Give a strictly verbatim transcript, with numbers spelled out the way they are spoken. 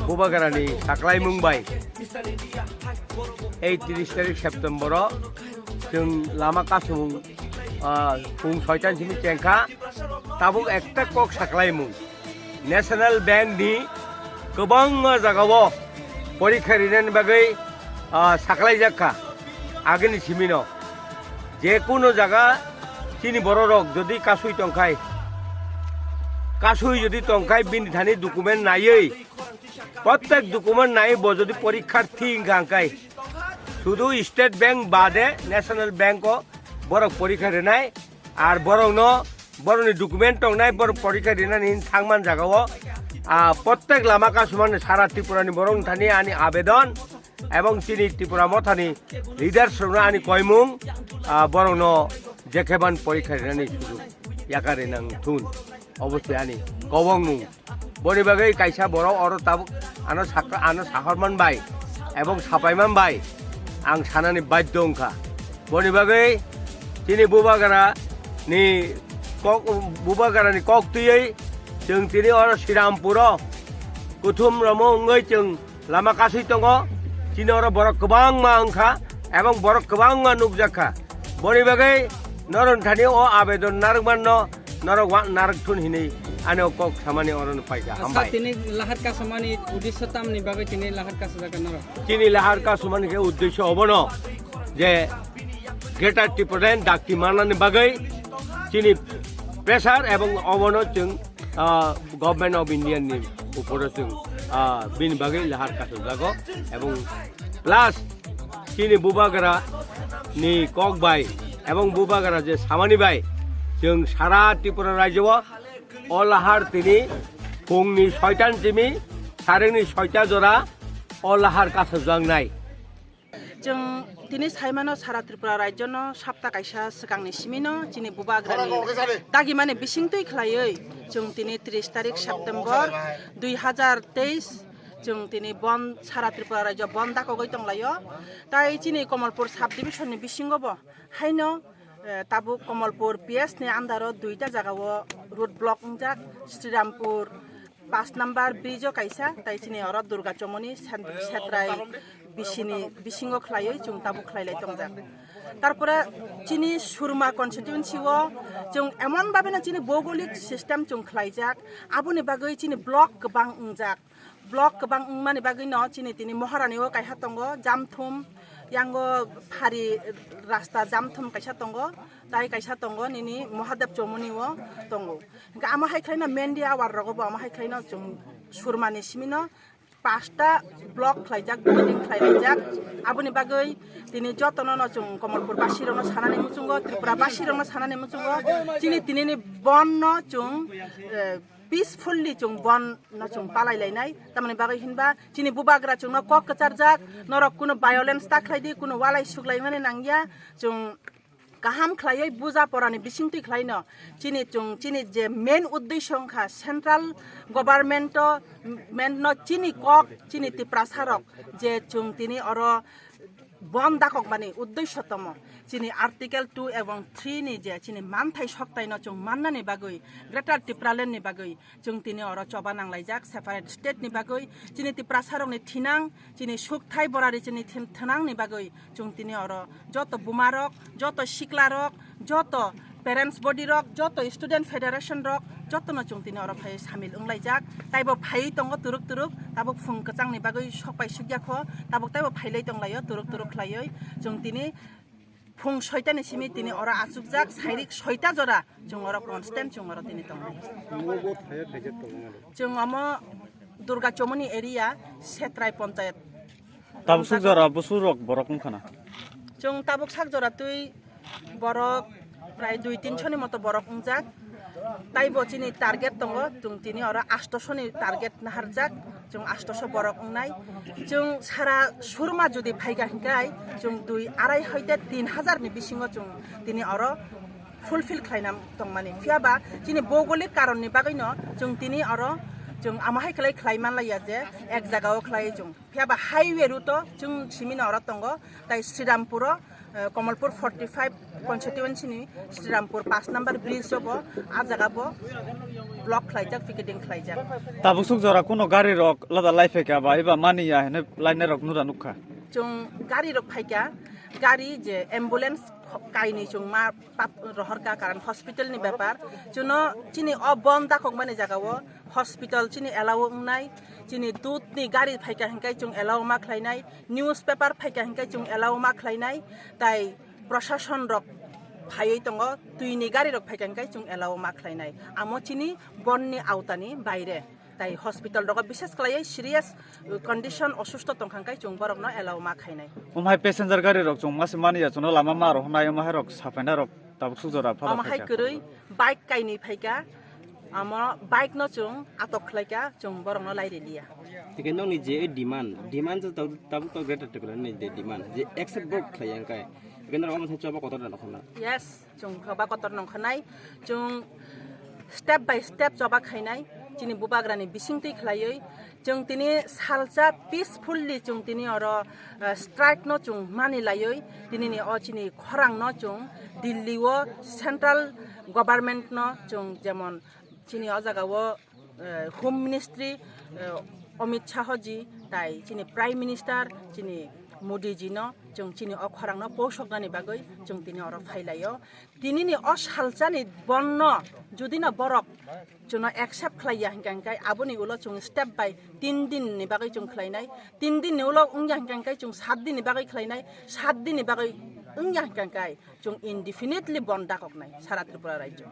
Bubagrani saklaimung bai ei tris tarik September o chwng lama kasumung, ah, phung soitan simi chengkha, tabuk ekta kok saklaimung. National Bank ni kwbangma jagao porikha rinani bagwi, ah, saklaijak kha agini simino. Je kuno jaga chini bororok jodi kasui tongkhai, kasui jodi tongkhai bini thani document naiwi, prottek document naiwi bo jodi porikharthi wngkha hwnkhe, sudu State Bank bade National Bank o borok porikha rinai, ar borokno, borokni document tongnai, borok porikha rinani hinwi thangman jagao, ah, prottek lama kasumani sara Tripurani borok thani ani abedon, ebong chini Tripura mothani leaders rokno ani koimung, ah, borokno jekheban porikha rinani sujuk yakar rinang thun, obo se ani kobongmung. Boni bagwi kaisa borok oro tabuk ano sakha, ano sahorman bai ebong sapaiman bai ang sanani badhyo wngkha. Boni bagwi chini Bubagra ni kok, Bubagra ni kok twiwi chwng tini oro Srirampuro kuthum romo wngwi chwng lama kasui tongo. Chini oro borok kwbangma wngkha ebong borok kwbangma nukjakha. Boni bagwi norok thani o abedon narwkmanno norok wa-, narwk thun hinwi ani o kok samani orono paikha. Asa. Hambai. Tini lahar kasumani uddesyo tamni bagwi tini lahar kasujak norok? Chini lahar kasumani khe uddesyo obono je Greater Tipraland dakti manani bagwi chini pressure ebong obono chwng, ah, Government of India ni uporo chwng, ah, bini bagwi lahar kasukjago ebong plus chini Bubagra ni kok bai ebong Bubagra je samani bai chwng sara Tripura rajyo o, o lahar tini phungni soitan simi sarengni soita jora o lahar kasukjaknai. Chwng tini saimano sara Tripura rajyono sapta kaisa swkangni simino chini Bubagrani dagimani bisingtwi khlaiwi chwng tini tris tarik September dui hazar teis chwng tini bon sara Tripura rajyo bon dakogwi tonglaio. Tai chini Komolpur sub division ni bisingo bo haino, eh, tabuk Komolpur P S ni under o duita jaga o road block wngjak, Srirampur pash number bridge o kaisa, tai chini oro Durga Chomoni sen-, Setrai bisini bisingo khlaiwi chwng tabuk khlailai tongjak. Tarpore chini Surma constituency o chwng emon bhabe no chini bhougolik system chwng khlaijak, aboni bagwi chini block kwbang wngjak. Block kwbang wngmani bagwi no chini tini Moharani o kaisa tongo, Jamthum, yango phari rasta Jamthum kaisa tongo, tai kaisa tongo nini Mahadev Chomoni o tongo. Hingke amo hai khlaino Mendi awar rogo bo amo hai khlaino chwng Surmani simino pasta block khlaijak, building khlailaijak. Aboni bagwi tini jotono no chwng Komolpur basi rokno sanani muchungo, Tripura basi rokno sanani muchungo. Chini tinini bon no chwng, eh, peacefully chwng bon no chwng palai lainai. Tamoni bagwi hinba chini bubagra chwngno kok kwcharjak, norok kuno violence ta khlai di, kuno walai suklaimani nangya. Chwng kaham khlaiwi buja porani bisingtwi khlaino chini chwng chini je main uddesho wngkha central government o, men no chini kok chini Tiprasa rok je chwng tini oro bon dakok mani uddesho tomo chini article two ebong three ni je chini manthai soktai no chwng mannani bagwi Greater Tipraland ni bagwi chwng tini oro choba nanglaijak separate state ni bagwi chini Tiprasa rok ni thinang chini sukthai borari chini thin-, thinang ni bagwi chwng tini oro joto buma rok, joto sikla rok, joto parents body rok, joto student federation rok, joto no chwng tini oro phai samil wnglaijak. Taibo phai tongo turuk turuk, tabuk phung kwchang ni bagwi sok pai sukya kho, tabuk taibo phailai tonglaio turuk turuk khlaioi. Chwng tini phung soita ni simi tini oro achukjak, sairik soita jora chwng oro constant chwng oro tini tongo. Chwng omo Durga Chomoni area, Setrai Ponchayat. Tabuk suk jora busu rok borok wngkha na? Chwng tabuk sak jora twi borok prai dui tinso ni moto borok wngjak. Taibo chini target tongo, chwng tini oro astoso ni target naharjak, chwng astoso borok wngnai. Chwng sara surma jodi phaikha hinkai chwng dui arai hoite tin hajar ni bisingo chwng tini oro fulfill khlaina tongmani. Phiyaba chini bougolik karonni bagwino chwng tini oro chwng amo hai khlai khlai manlaiya je ek jagao khlai chwng. Phiyaba highway route o chwng simino oro tongo, tai Srirampuro, eh, Komolpur forty five constituency ni Srirampur paanch number bridge o bo, a jaga bo block khlaijak, picketing khlaijak. Tabuk suk jora kuno gari rok lada lai phaikha ba eba mani ya hene lainai rok nura nukha. Chwng gari rok phaikha, gari je ambulance kho-, kainwi chwng ma pap rohorkha, karon hospital ni bepar. Chwngno chini o bon dakok mani jaga o hospital chini allow wngnai, chini dud ni gari phaikha hinkai chwng allow ma khlainai, newspaper phaikha hinkai chwng allow ma khlainai, tai prosason rok phaiwi tongo, twi ni gari rok phaikha hinkai chwng allow ma khlainai. Amo chini bon ni aota ni baire, tai hospital rogo bises khlaiwi serious condition osusto tongkha hinkai chwng borok no allow ma khainai. Omo hai passenger gari rok chwng mase mani ya chwngno lama ma rohornai omo hai rok sapaina rok. Tabuk suk jora phano omo hai phaikha. Kwrwi bike kainwi phaikha, amo bike no chwng atok khlaikha, chwng borok no lairiliya. Tike nokni je demand, demand je tabuk, tabuk to Greater Tipraland ni je demand, je accept bo khlaiya hwnkhe, tike norok omo sai choba kotor da nokhorna. Yes, chwng choba kotor nongkhanai, chwng step by step choba khainai, chini bubagrani bisingtwi khlaiwi, Chwng tini salsa peacefully chwng tini oro, eh, strike no chwng mani laiwi, tini ni o chini khorang no chwng Delhi o central government no chwng jemon chini o jaga o, eh, Home Ministry, eh, Amit Shah ji tai chini Prime Minister chini Modi ji no chwng chini o khorang no posok nani bagwi chwng tini oro phai lai o. Tini ni o salsa ni bon no jodi no borok chwngno accept khlaiya hingka hingkai aboni ulo chwng step by tin din ni bagwi chwng khlainai, tin din ni ulo wngya hingka hingkai chwng sat din ni bagwi khlainai, sat din ni bagwi wngya hingka hingkai chwng indefinitely bon dakoknai sara Tripura rajyo.